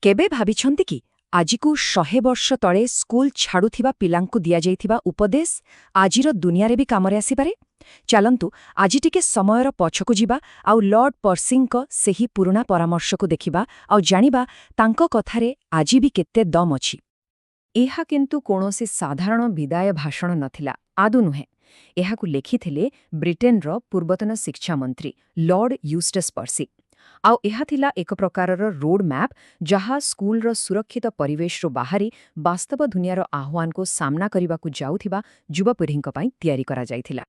କେବେ ଭାବିଛନ୍ତି କି ଆଜିକୁ 100 ବର୍ଷ ତଳେ ସ୍କୁଲ ଛାଡ଼ୁଥିବା ପିଲାଙ୍କୁ ଦିଆଯାଇଥିବା ଉପଦେଶ ଆଜିର ଦୁନିଆରେ ବି କାମରେ ଆସିପାରେ? ଚାଲନ୍ତୁ, ଆଜି ଟିକେ ସମୟର ପଛକୁ ଯିବା ଆଉ ଲର୍ଡ ପର୍ସିଙ୍କ ସେହି ପୁରୁଣା ପରାମର୍ଶକୁ ଦେଖିବା ଆଉ ଜାଣିବା ତାଙ୍କ କଥାରେ ଆଜି ବି କେତେ ଦମ୍ ଅଛି। ଏହା କିନ୍ତୁ କୌଣସି ସାଧାରଣ ବିଦାୟ ଭାଷଣ ନଥିଲା, ଆଦୌ ନୁହେଁ। ଏହାକୁ ଲେଖିଥିଲେ ବ୍ରିଟେନର ପୂର୍ବତନ ଶିକ୍ଷାମନ୍ତ୍ରୀ ଲର୍ଡ ୟୁଷ୍ଟସ୍ ପର୍ସି। ଆଉ ଏହା ଥିଲା ଏକ ପ୍ରକାରର ରୋଡ୍ ମ୍ୟାପ୍, ଯାହା ସ୍କୁଲର ସୁରକ୍ଷିତ ପରିବେଶରୁ ବାହାରି ବାସ୍ତବ ଦୁନିଆର ଆହ୍ୱାନକୁ ସାମ୍ନା କରିବାକୁ ଯାଉଥିବା ଯୁବପିଢ଼ିଙ୍କ ପାଇଁ ତିଆରି କରାଯାଇଥିଲା।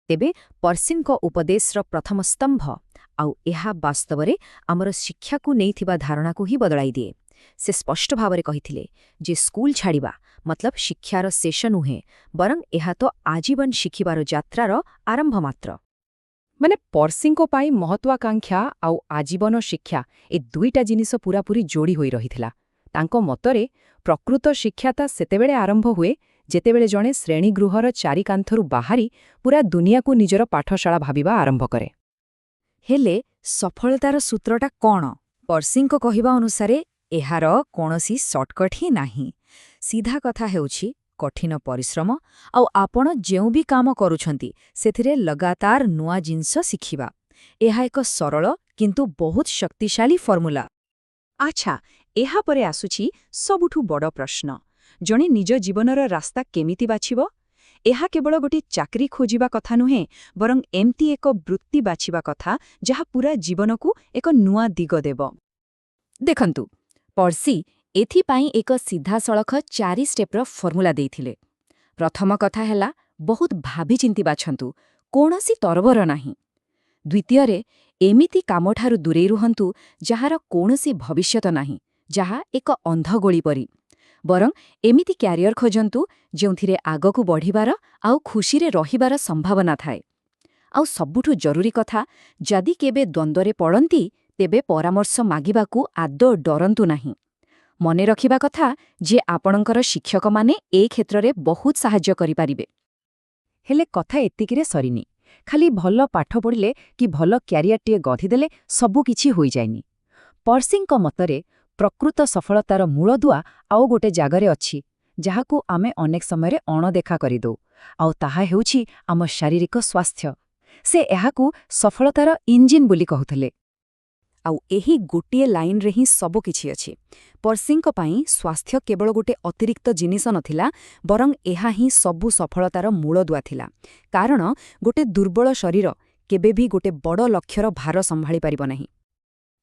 ତେବେ ପର୍ସିଙ୍କ ଉପଦେଶର ପ୍ରଥମ ସ୍ତମ୍ଭ, ଆଉ ଏହା ବାସ୍ତବରେ ଆମର ଶିକ୍ଷାକୁ ନେଇଥିବା ଧାରଣାକୁ ହିଁ ବଦଳାଇ ଦିଏ। ସେ ସ୍ପଷ୍ଟ ଭାବରେ କହିଥିଲେ ଯେ ସ୍କୁଲ ଛାଡ଼ିବା ମତଲବ ଶିକ୍ଷାର ଶେଷ ନୁହେଁ, ବରଂ ଏହା ତ ଆଜୀବନ ଶିଖିବାର ଯାତ୍ରାର ଆରମ୍ଭ ମାତ୍ର। ମାନେ ପର୍ସିଙ୍କ ପାଇଁ ମହତ୍ୱାକାଂକ୍ଷା ଆଉ ଆଜୀବନ ଶିକ୍ଷା, ଏ ଦୁଇଟା ଜିନିଷ ପୂରାପୂରି ଯୋଡ଼ି ହୋଇ ରହିଥିଲା। ତାଙ୍କ ମତରେ ପ୍ରକୃତ ଶିକ୍ଷା ତ ସେତେବେଳେ ଆରମ୍ଭ ହୁଏ, ଯେତେବେଳେ ଜଣେ ଶ୍ରେଣୀଗୃହର ଚାରିକାନ୍ଥରୁ ବାହାରି ପୂରା ଦୁନିଆକୁ ନିଜର ପାଠଶାଳା ଭାବିବା ଆରମ୍ଭ କରେ। ହେଲେ ସଫଳତାର ସୂତ୍ରଟା କ'ଣ? ପର୍ସିଙ୍କ କହିବା ଅନୁସାରେ ଏହାର କୌଣସି ସର୍ଟକଟ୍ ହିଁ ନାହିଁ। ସିଧା କଥା ହେଉଛି କଠିନ ପରିଶ୍ରମ ଆଉ ଆପଣ ଯେଉଁ ବି କାମ କରୁଛନ୍ତି, ସେଥିରେ ଲଗାତାର ନୂଆ ଜିନିଷ ଶିଖିବା। ଏହା ଏକ ସରଳ କିନ୍ତୁ ବହୁତ ଶକ୍ତିଶାଳୀ ଫର୍ମୁଲା। ଆଚ୍ଛା, ଏହାପରେ ଆସୁଛି ସବୁଠୁ ବଡ଼ ପ୍ରଶ୍ନ। ଜଣେ ନିଜ ଜୀବନର ରାସ୍ତା କେମିତି ବାଛିବ? ଏହା କେବଳ ଗୋଟିଏ ଚାକିରି ଖୋଜିବା କଥା ନୁହେଁ, ବରଂ ଏମିତି ଏକ ବୃତ୍ତି ବାଛିବା କଥା ଯାହା ପୂରା ଜୀବନକୁ ଏକ ନୂଆ ଦିଗ ଦେବ। ଦେଖନ୍ତୁ, ପର୍ସି ଏଥିପାଇଁ ଏକ ସିଧାସଳଖ ଚାରି ଷ୍ଟେପ୍ର ଫର୍ମୁଲା ଦେଇଥିଲେ। ପ୍ରଥମ କଥା ହେଲା, ବହୁତ ଭାବିଚିନ୍ତି ବାଛନ୍ତୁ, କୌଣସି ତରବର ନାହିଁ। ଦ୍ୱିତୀୟରେ, ଏମିତି କାମଠାରୁ ଦୂରେଇ ରୁହନ୍ତୁ ଯାହାର କୌଣସି ଭବିଷ୍ୟତ ନାହିଁ, ଯାହା ଏକ ଅନ୍ଧଗୋଳି ପରି। ବରଂ ଏମିତି କ୍ୟାରିୟର ଖୋଜନ୍ତୁ ଯେଉଁଥିରେ ଆଗକୁ ବଢ଼ିବାର ଆଉ ଖୁସିରେ ରହିବାର ସମ୍ଭାବନା ଥାଏ। ଆଉ ସବୁଠୁ ଜରୁରୀ କଥା, ଯଦି କେବେ ଦ୍ୱନ୍ଦ୍ୱରେ ପଡ଼ନ୍ତି, ତେବେ ପରାମର୍ଶ ମାଗିବାକୁ ଆଦୌ ଡରନ୍ତୁ ନାହିଁ। ମନେ ରଖିବା କଥା ଯେ ଆପଣଙ୍କର ଶିକ୍ଷକମାନେ ଏ କ୍ଷେତ୍ରରେ ବହୁତ ସାହାଯ୍ୟ କରିପାରିବେ। ହେଲେ କଥା ଏତିକିରେ ସରିନି। ଖାଲି ଭଲ ପାଠ ପଢ଼ିଲେ କି ଭଲ କ୍ୟାରିୟରଟିଏ ଗଢ଼ିଦେଲେ ସବୁ କିଛି ହୋଇଯାଏନି। ପର୍ସିଙ୍କ ମତରେ ପ୍ରକୃତ ସଫଳତାର ମୂଳଦୁଆ ଆଉ ଗୋଟେ ଜାଗାରେ ଅଛି, ଯାହାକୁ ଆମେ ଅନେକ ସମୟରେ ଅଣଦେଖା କରିଦେଉ, ଆଉ ତାହା ହେଉଛି ଆମ ଶାରୀରିକ ସ୍ୱାସ୍ଥ୍ୟ। ସେ ଏହାକୁ ସଫଳତାର ଇଞ୍ଜିନ୍ ବୋଲି କହୁଥିଲେ। ଆଉ ଏହି ଗୋଟିଏ ଲାଇନରେ ହିଁ ସବୁ କିଛି ଅଛି। ପର୍ସିଙ୍କ ପାଇଁ ସ୍ୱାସ୍ଥ୍ୟ କେବଳ ଗୋଟେ ଅତିରିକ୍ତ ଜିନିଷ ନଥିଲା, ବରଂ ଏହା ହିଁ ସବୁ ସଫଳତାର ମୂଳଦୁଆ ଥିଲା। କାରଣ ଗୋଟେ ଦୁର୍ବଳ ଶରୀର କେବେ ବି ଗୋଟେ ବଡ଼ ଲକ୍ଷ୍ୟର ଭାର ସମ୍ଭାଳି ପାରିବ ନାହିଁ।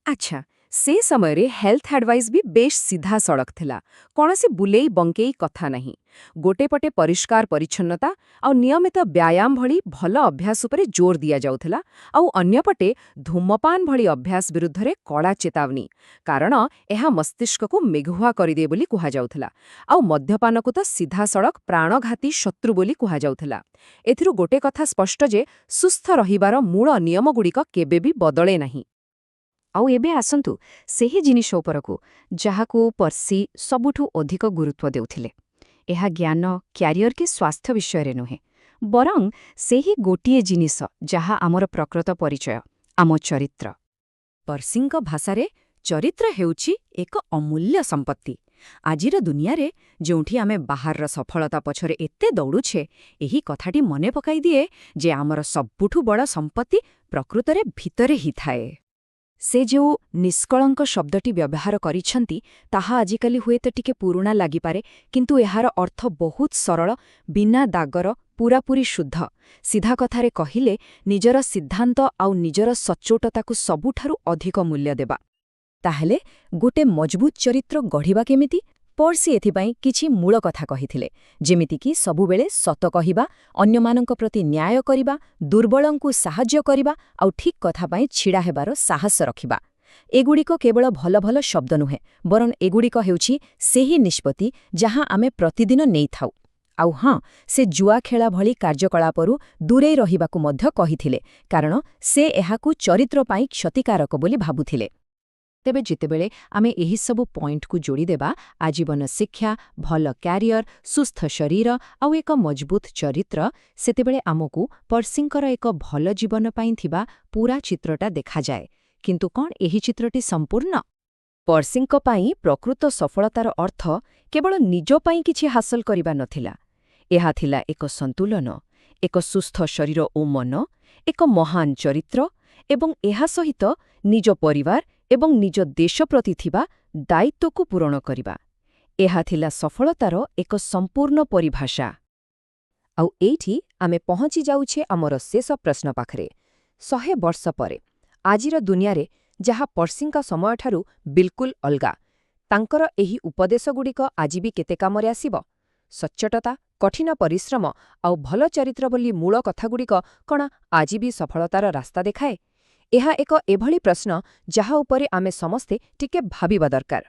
ଆଚ୍ଛା, ସେ ସମୟରେ ହେଲ୍ଥ ଆଡଭାଇସ୍ ବି ବେଶ୍ ସିଧାସଳଖ ଥିଲା। କୌଣସି ବୁଲେଇ ବଙ୍କେଇ କଥା ନାହିଁ। ଗୋଟେ ପଟେ ପରିଷ୍କାର ପରିଚ୍ଛନ୍ନତା ଆଉ ନିୟମିତ ବ୍ୟାୟାମ ଭଳି ଭଲ ଅଭ୍ୟାସ ଉପରେ ଜୋର ଦିଆଯାଉଥିଲା, ଆଉ ଅନ୍ୟପଟେ ଧୂମପାନ ଭଳି ଅଭ୍ୟାସ ବିରୁଦ୍ଧରେ କଡ଼ା ଚେତାବନୀ, କାରଣ ଏହା ମସ୍ତିଷ୍କକୁ ମେଘୁଆ କରିଦିଏ ବୋଲି କୁହାଯାଉଥିଲା। ଆଉ ମଦ୍ୟପାନକୁ ତ ସିଧାସଳଖ ପ୍ରାଣଘାତୀ ଶତ୍ରୁ ବୋଲି କୁହାଯାଉଥିଲା। ଏଥିରୁ ଗୋଟେ କଥା ସ୍ପଷ୍ଟ ଯେ ସୁସ୍ଥ ରହିବାର ମୂଳ ନିୟମଗୁଡ଼ିକ କେବେ ବି ବଦଳେ ନାହିଁ। ଆଉ ଏବେ ଆସନ୍ତୁ ସେହି ଜିନିଷ ଉପରକୁ, ଯାହାକୁ ପର୍ସି ସବୁଠୁ ଅଧିକ ଗୁରୁତ୍ୱ ଦେଉଥିଲେ। ଏହା ଜ୍ଞାନ, କ୍ୟାରିୟର କି ସ୍ୱାସ୍ଥ୍ୟ ବିଷୟରେ ନୁହେଁ, ବରଂ ସେହି ଗୋଟିଏ ଜିନିଷ ଯାହା ଆମର ପ୍ରକୃତ ପରିଚୟ, ଆମ ଚରିତ୍ର। ପର୍ସିଙ୍କ ଭାଷାରେ ଚରିତ୍ର ହେଉଛି ଏକ ଅମୂଲ୍ୟ ସମ୍ପତ୍ତି। ଆଜିର ଦୁନିଆରେ ଯେଉଁଠି ଆମେ ବାହାରର ସଫଳତା ପଛରେ ଏତେ ଦୌଡ଼ୁଛେ, ଏହି କଥାଟି ମନେ ପକାଇଦିଏ ଯେ ଆମର ସବୁଠୁ ବଡ଼ ସମ୍ପତ୍ତି ପ୍ରକୃତରେ ଭିତରେ ହିଁ ଥାଏ। ସେ ଯେଉଁ ନିଷ୍କଳଙ୍କ ଶବ୍ଦଟି ବ୍ୟବହାର କରିଛନ୍ତି, ତାହା ଆଜିକାଲି ହୁଏତ ଟିକେ ପୁରୁଣା ଲାଗିପାରେ, କିନ୍ତୁ ଏହାର ଅର୍ଥ ବହୁତ ସରଳ: ବିନା ଦାଗର, ପୂରାପୂରି ଶୁଦ୍ଧ। ସିଧା କଥାରେ କହିଲେ, ନିଜର ସିଦ୍ଧାନ୍ତ ଆଉ ନିଜର ସଚ୍ଚୋଟତାକୁ ସବୁଠାରୁ ଅଧିକ ମୂଲ୍ୟ ଦେବା। ତାହେଲେ ଗୋଟେ ମଜବୁତ ଚରିତ୍ର ଗଢ଼ିବା କେମିତି? ପର୍ସି ଏଥିପାଇଁ କିଛି ମୂଳ କଥା କହିଥିଲେ, ଯେମିତିକି ସବୁବେଳେ ସତ କହିବା, ଅନ୍ୟମାନଙ୍କ ପ୍ରତି ନ୍ୟାୟ କରିବା, ଦୁର୍ବଳଙ୍କୁ ସାହାଯ୍ୟ କରିବା ଆଉ ଠିକ୍ କଥା ପାଇଁ ଛିଡ଼ା ହେବାର ସାହସ ରଖିବା। ଏଗୁଡ଼ିକ କେବଳ ଭଲ ଭଲ ଶବ୍ଦ ନୁହେଁ, ବରଂ ଏଗୁଡ଼ିକ ହେଉଛି ସେହି ନିଷ୍ପତ୍ତି ଯାହା ଆମେ ପ୍ରତିଦିନ ନେଇଥାଉ। ଆଉ ହଁ, ସେ ଜୁଆ ଖେଳା ଭଳି କାର୍ଯ୍ୟକଳାପରୁ ଦୂରେଇ ରହିବାକୁ ମଧ୍ୟ କହିଥିଲେ, କାରଣ ସେ ଏହାକୁ ଚରିତ୍ର ପାଇଁ କ୍ଷତିକାରକ ବୋଲି ଭାବୁଥିଲେ। ତେବେ ଯେତେବେଳେ ଆମେ ଏହିସବୁ ପଏଣ୍ଟକୁ ଯୋଡ଼ିଦେବା, ଆଜୀବନ ଶିକ୍ଷା, ଭଲ କ୍ୟାରିୟର, ସୁସ୍ଥ ଶରୀର ଆଉ ଏକ ମଜବୁତ ଚରିତ୍ର, ସେତେବେଳେ ଆମକୁ ପର୍ସିଙ୍କର ଏକ ଭଲ ଜୀବନ ପାଇଁ ଥିବା ପୂରା ଚିତ୍ରଟା ଦେଖାଯାଏ। କିନ୍ତୁ କ'ଣ ଏହି ଚିତ୍ରଟି ସମ୍ପୂର୍ଣ୍ଣ? ପର୍ସିଙ୍କ ପାଇଁ ପ୍ରକୃତ ସଫଳତାର ଅର୍ଥ କେବଳ ନିଜ ପାଇଁ କିଛି ହାସଲ କରିବା ନଥିଲା। ଏହା ଥିଲା ଏକ ସନ୍ତୁଳନ, ଏକ ସୁସ୍ଥ ଶରୀର ଓ ମନ, ଏକ ମହାନ ଚରିତ୍ର ଏବଂ ଏହା ସହିତ ନିଜ ପରିବାର ଏବଂ ନିଜ ଦେଶ ପ୍ରତି ଥିବା ଦାୟିତ୍ୱକୁ ପୂରଣ କରିବା। ଏହା ଥିଲା ସଫଳତାର ଏକ ସମ୍ପୂର୍ଣ୍ଣ ପରିଭାଷା। ଆଉ ଏଇଠି ଆମେ ପହଞ୍ଚି ଯାଉଛେ ଆମର ଶେଷ ପ୍ରଶ୍ନ ପାଖରେ। 100 ବର୍ଷ ପରେ ଆଜିର ଦୁନିଆରେ, ଯାହା ପର୍ସିଙ୍କ ସମୟଠାରୁ ବିଲକୁଲ ଅଲଗା, ତାଙ୍କର ଏହି ଉପଦେଶଗୁଡ଼ିକ ଆଜି ବି କେତେ କାମରେ ଆସିବ? ସଚ୍ଚୋଟତା, କଠିନ ପରିଶ୍ରମ ଆଉ ଭଲ ଚରିତ୍ର ଭଳି ମୂଳ କଥାଗୁଡ଼ିକ କ'ଣ ଆଜି ବି ସଫଳତାର ରାସ୍ତା ଦେଖାଏ? ଏହା ଏକ ଏଭଳି ପ୍ରଶ୍ନ ଯାହା ଉପରେ ଆମେ ସମସ୍ତେ ଟିକେ ଭାବିବା ଦରକାର।